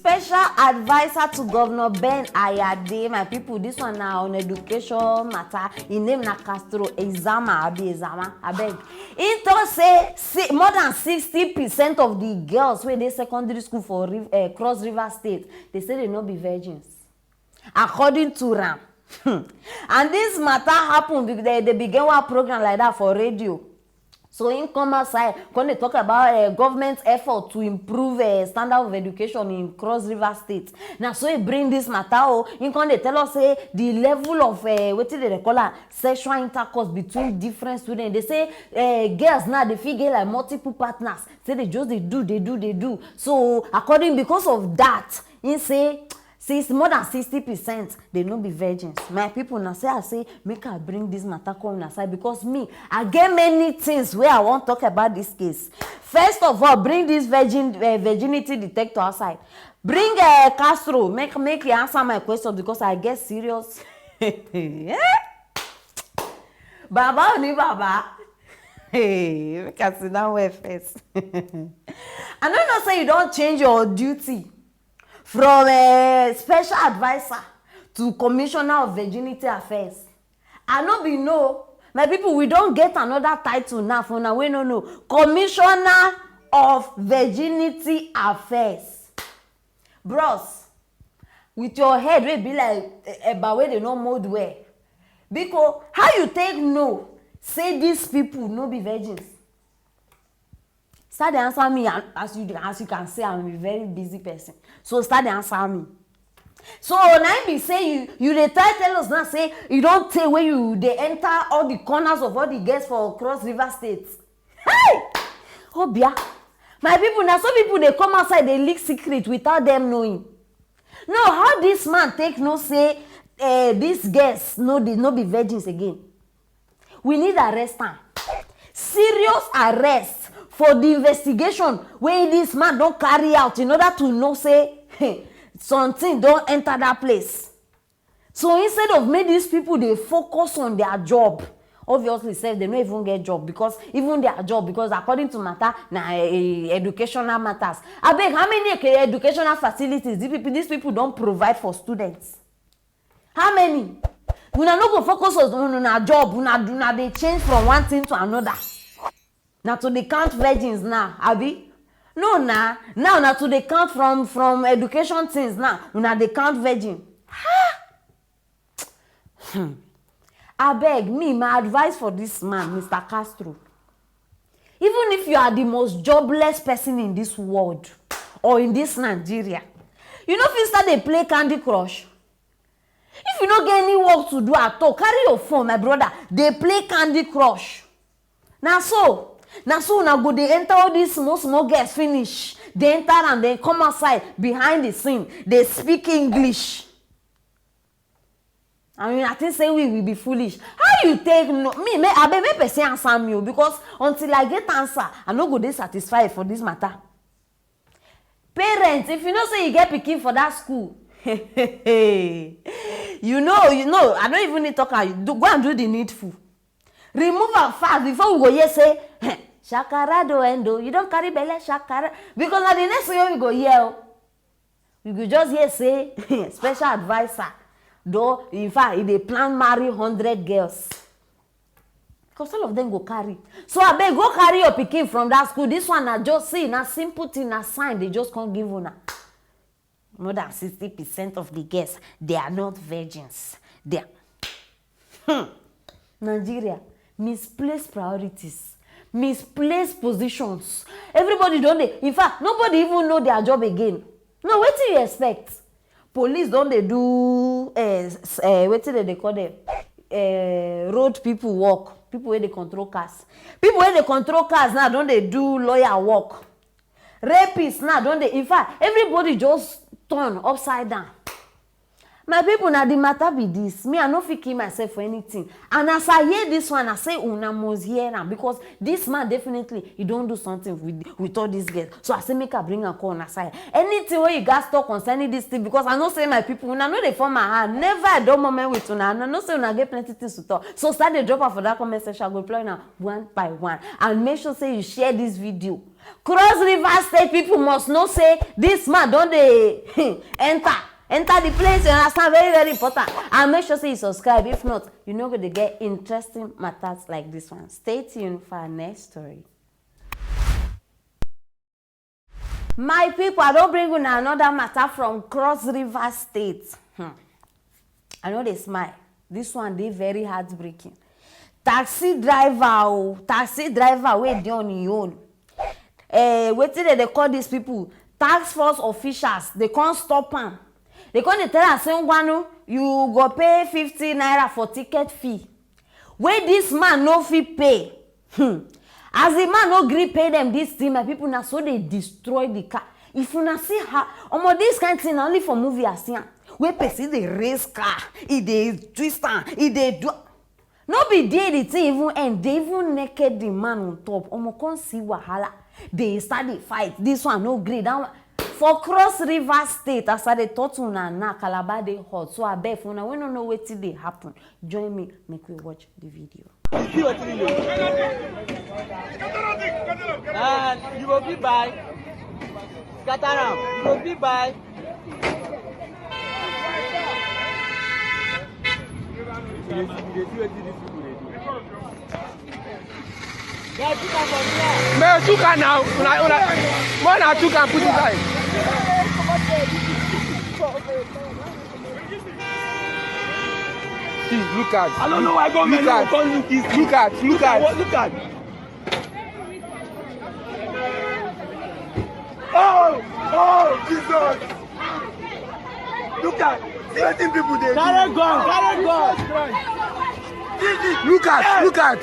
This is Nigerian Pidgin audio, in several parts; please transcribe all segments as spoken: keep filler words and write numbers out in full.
Special adviser to Governor Ben Ayade, my people, this one na on education matter. Im name na Castro Ezama, abi Ezama, abeg. Im talk say, see, more than sixty percent of the girls wey dey secondary school for Riv- eh, Cross River State, they say they no be virgins. According to am. And this matter happen because they, they begin one program like that for radio. So im come outside, come dey talk about uh, government effort to improve uh, standard of education in Cross River State. Na so he bring this matter o. Im come dey tell us say the level of uh, wetin they dey call am, sexual intercourse between different students. They say uh, girls now they fit get like multiple partners. Say they just dey do, dey do, dey do. So according, because of that, im say since more than sixty percent they no be virgins. My people, na say I say make I bring this matter come una side, because me, I get many things wey I wan talk about this case. First of all, bring this virgin uh, virginity detector outside. Bring uh, Castro, make make he answer my question, because I get serious. Eh? Baba Oni Baba. Hey, make I sit down well first. I no know say you don change your duty from uh, special adviser to commissioner of virginity affairs. I no be know. My people, we don get another title now for una wey no know. Commissioner of virginity affairs. Bros, with your head wey be like eh, eba wey dey no mold well, biko, how you take know say these people no be virgins? Start dey answer me, and as you as you can see, I'm a very busy person, so start dey answer me. So na im be say you you dey try tell us now say you don tey wey you dey enter all the corners of all the girls for Cross River State. Hey! Obia, my people, na so people dey come outside dey leak secret without them knowing. No, how this man take know say uh, these girls no dey no be virgins again? We need arrest am. Serious arrest for the investigation wey this man don carry out in order to know say something don enter that place. So instead of make these people dey focus on their job, obviously sef dem no even get job, because even their job, because according to matter na eh, educational matters. Abeg, how many eke- educational facilities these people these people don provide for students? How many? Una no go focus on una job, una una dey change from one thing to another. Na to dey count virgins now, abi? No na, now na to dey count from from education things now, una dey count virgin. Ha! Hmm. Abeg, me, my advice for this man, Mister Castro, even if you are the most jobless person in this world or in this Nigeria, you no fit start dey play Candy Crush? If you no get any work to do at all, carry your phone, my brother, dey play Candy Crush. Na so, na so una go dey enter all these small small girls finish, dey enter am, then come outside behind the scene, dey speak English. I mean, I think say we will be foolish. How you take no me? Me, abeg, make person answer me o, because until I get answer, I no go dey satisfied for this matter. Parents, if you know say you get pikin for that school, you know, you know, I don't even need talk am. Do, go and do the needful. Remove am fast before we go hear say shakara do endo. You don carry belle shakara, because na the next thing wey we go hear o. We go just hear say special adviser, though in fact e dey plan marry hundred girls, because all of them go carry. So abeg, go carry your pikin from that school. This one na just, see, na simple thing, na sign they just come give una. More than sixty percent of the girls, they are not virgins. They are, hmm. Nigeria, misplaced priorities, misplaced positions. Everybody don dey, in fact, nobody even know their job again. No, wetin you expect? Police don dey do uh, uh, wetin dem dey call them, uh, road people work. People wey dey control cars, people wey dey control cars now don dey do lawyer work. Rapists now don dey, in fact, everybody just turn upside down. My people, na the matter be this. Me, I no fit kill myself for anything. And as I hear this one, I say una must hear am, because this man definitely he don do something with with all these girls. So I say make I bring am come una side. Anything wey you guys talk concerning this thing, because I know say my people, una no dey form my hand. Never I don moment with una. And I know say una get plenty things to talk. So start dey drop am for that comment section. I go reply una one by one. And make sure say you share this video. Cross River State people must know say this man don dey enter enter the place, you understand, very, very important. And make sure say you subscribe, if not, you no go dey get interesting matters like this one. Stay tuned for our next story. My people, I don bring una another matter from Cross River State. Hmm. I no dey smile. This one dey very heartbreaking. Taxi driver o, taxi driver wey dey on im own. Eh, wetin dem dey call these people? Task force officials, dey come stop am. Dey come dey tell am say, "Ngwanu, you go pay fifty naira for ticket fee." Wey this man no fit pay. Hmm. As the man no gree pay dem this thing, my people, na so dey destroy the car. If una see how, omo, this kind thing na only for movie I see am. Wey person dey race car, e dey twist am, e dey do. No be there the thing even end, dey even naked the man on top. Omo, come see wahala. Dey start dey fight. This one no gree, that one. For Cross River State, as I dey talk to una now, Calabar dey hot. So abeg, for una wey no know wetin dey happen, join me, make we watch the video. You see wetin you do? And you go fit buy. Scatter am. You go fit buy. You dey see, you dey see wetin these people dey do. They are two can for there. May two can now. Una, una, more than two can put inside. See, look at. I don't know why government no come look this. Look at, look at. Look at. Oh, oh, Jesus. Look at, see wetin people dey do. Carry gun, carry gun. Look at, look at.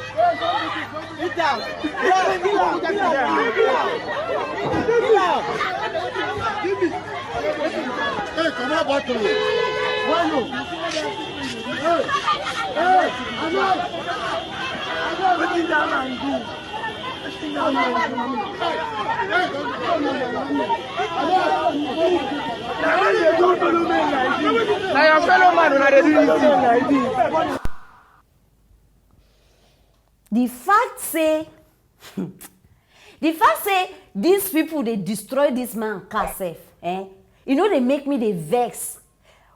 Eat am. Kill am, kill am, kill am. Kill am. Hey, comot bottle. Why no? Hey, hey, I know. I know wetin that man do. Na your fellow man una dey do this thing like this. The fact say the fact say these people dey destroy this man car sef, eh, e no dey make me dey vex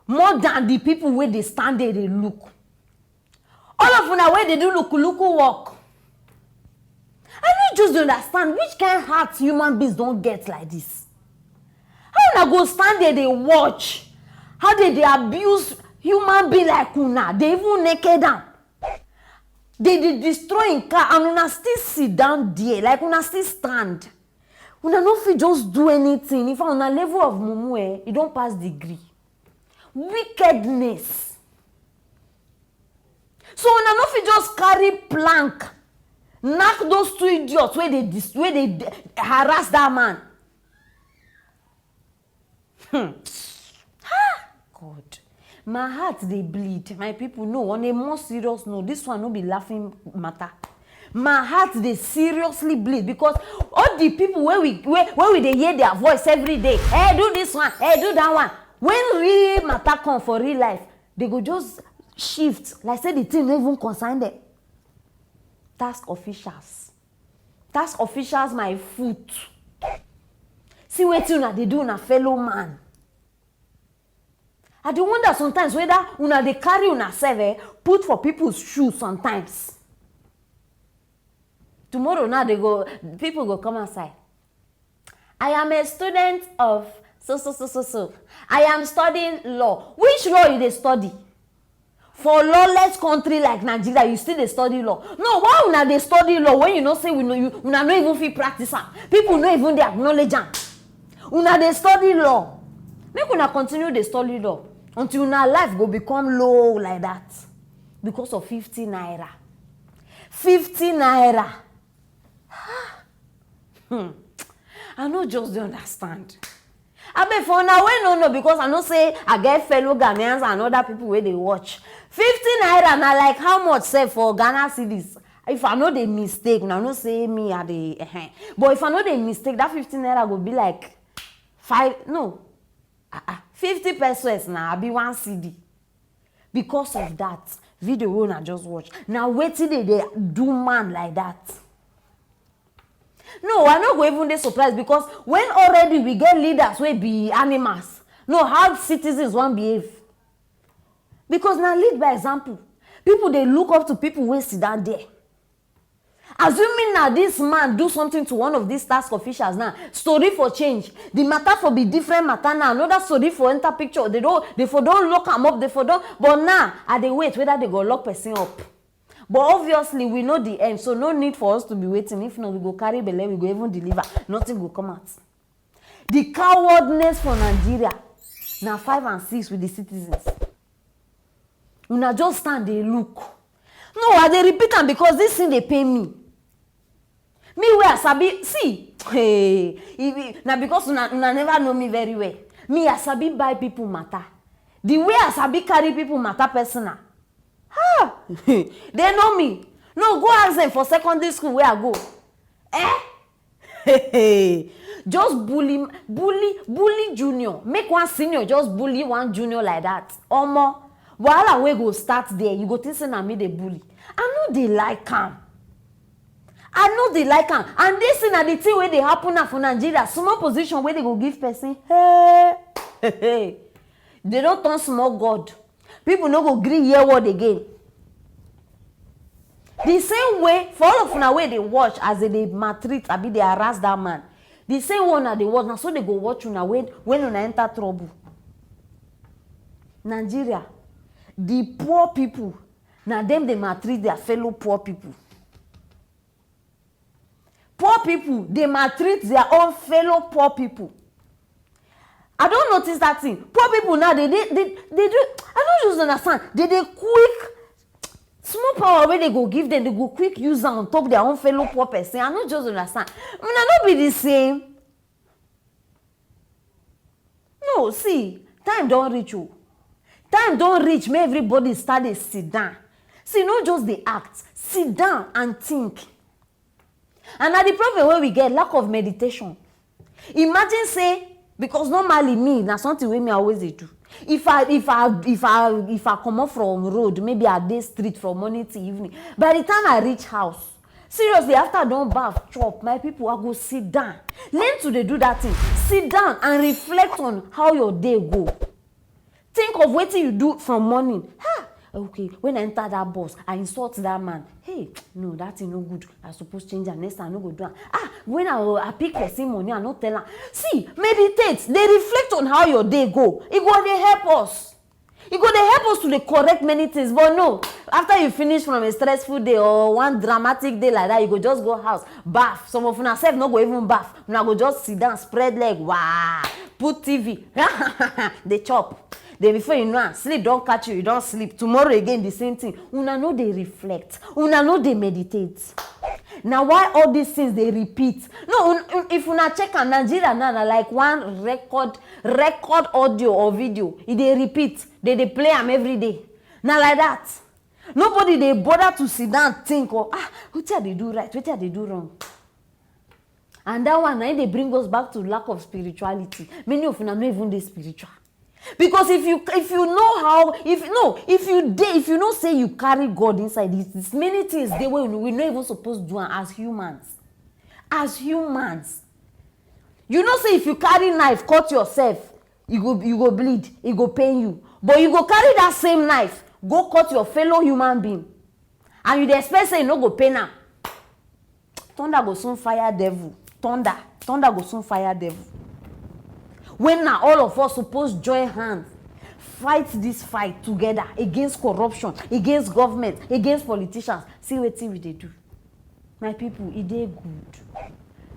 more than the people wey dey stand there dey look. All of una wey dey do lukuluku work, I no just dey understand which kind heart human beings don get like this. How una go stand there dey watch how they dey abuse human being like una, dey even naked am, dey dey destroy im car, and una still sit down there, like una still stand. Una no fit just do anything. In fact, una level of mumu, eh, e don pass degree. Wickedness. So una no fit just carry plank knack those two idiots wey dey dis-, wey dey d-, harass that man. Hmm. Ah, God. My heart dey bleed. My people, no, on a more serious note, this one no be laughing matter. My heart dey seriously bleed because all the people wey we, wey, wey we dey hear their voice every day, "Eh, do this one, eh, do that one." When real matter come for real life, they go just shift like say the thing no even concern them. Task officials. Task officials, my foot. See wetin una dey do una fellow man. I dey wonder sometimes whether una dey carry una sef, eh, put for people's shoe sometimes. Tomorrow now they go, people go come outside. "I am a student of so, so, so, so, so. I am studying law." Which law you dey study? For lawless country like Nigeria, you still dey study law? No, why una dey study law when you know say we know you, una no even fit practice am? People no even dey acknowledge am. Una dey study law. Make una continue dey study law until una life go become low like that because of fifty naira. Fifty naira. Hmm. I no just dey understand. Abeg, for una wey no know, because I know say I get fellow Ghanaians and other people wey dey watch. Fifty naira na like how much sef for Ghana cedis? If I no dey mistake, una know say me, I dey, eh. But if I no dey mistake, that fifty naira go be like five, no, ah, ah, fifty pesewas na, abi one cedi. Because of that, Video wey una just watch, na wetin dey dey do man like that? No, I no go even dey surprised, because when already we get leaders wey be animals, no, how citizens wan behave? Because na lead by example. People dey look up to people wey sit down there. Assuming na this man do something to one of these task officials now, story for change. The matter for be different matter now. Another story for enter picture. They don, they for don lock am up. They for don. But now, I dey wait whether they go lock person up. But obviously, we know the end, so no need for us to be waiting. If not, we go carry belle, we go even deliver. Nothing go come out. The cowardness for Nigeria na five and six with the citizens. Una just stand dey look. No, I dey repeat am because this thing dey pain me. Me wey I sabi, see, hey, e be, na because una, una never know me very well. Me, I sabi buy people matter. The way I sabi carry people matter personal. Ha! They know me. No, go ask them for secondary school where I go. Eh? Just bully, bully, bully junior. Make one senior just bully one junior like that. Omo, wahala wey go start there, you go think say na me dey bully. I no dey like am. I no dey like am. And this thing na the thing wey dey happen now for Nigeria. Small position wey they go give person. Hey, hey, hey. They don turn small god. People no go gree hear word again. The same way, for all of una wey dey watch as they dey maltreat, abi dey harass that man, the same way una dey watch, na so they go watch una when, when una enter trouble. Nigeria, the poor people, na them dey maltreat their fellow poor people. Poor people dey maltreat their own fellow poor people. I don notice that thing. Poor people now, they, they, they, they do, I no just understand. They dey quick, small power wey they go give them, they go quick use am on top their own fellow poor person. I no just understand. Una no be the same. No, see, time don reach o. Time don reach, make everybody start dey sit down. See, no just dey act, sit down and think. And na the problem wey we get, lack of meditation. Imagine say, because normally me, na something wey me always dey do. If I, if I, if I, if I comot from road, maybe I dey street from morning till evening. By the time I reach house, seriously, after I don baff, chop, my people, I go sit down. Learn to dey do that thing. Sit down and reflect on how your day go. Think of wetin you do from morning. Ha! Okay, when I enter that bus, I insult that man. Hey, no, that thing no good. I suppose change am. Next time, I no go do am. Ah, when I, I pick person money, I no tell am. See, meditate. Dey reflect on how your day go. E go dey help us. E go dey help us to dey correct many things. But no, after you finish from a stressful day or one dramatic day like that, you go just go house, baff. Some of una sef no go even baff. Una go just sit down, spread leg, wah, put T V, dey chop. Then before you know am, sleep don catch you, you don sleep. Tomorrow again, the same thing. Una no dey reflect. Una no dey meditate. Na why all these things dey repeat. No, un-, un-, if una check am, Nigeria now na like one record, record audio or video. E dey repeat. They dey play am every day. Na like that. Nobody dey bother to sit down think, or, ah, wetin I dey do right, wetin I dey do wrong. And that one na im dey bring us back to lack of spirituality. Many of una no even dey spiritual. Because if you, if you know how, if, no, if you dey, if you know say you carry God inside, it's, it's many things dey wey we no even suppose do am as humans. As humans. You know say if you carry knife cut yourself, you go, you go bleed, e go pain you. But you go carry that same knife go cut your fellow human being, and you dey expect say e no go pain am. Thunder go soon fire devil. Thunder, thunder go soon fire devil. When na all of us suppose join hand fight this fight together against corruption, against government, against politicians. See wetin we dey do. My people, e dey good.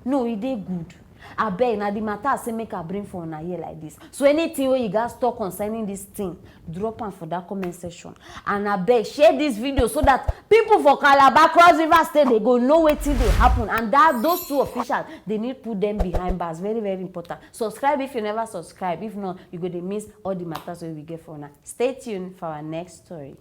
No, e dey good. Abeg, na the matter I say make I bring for una here like this. So anything wey you guys talk concerning this thing, drop am for that comment section. And abeg, share this video so that people for Calabar, Cross River State, they go know wetin dey happen. And that those two officials, they need put them behind bars. Very, very important. Subscribe if you never subscribe. If not, you go dey miss all the matters wey we get for una. Stay tuned for our next story.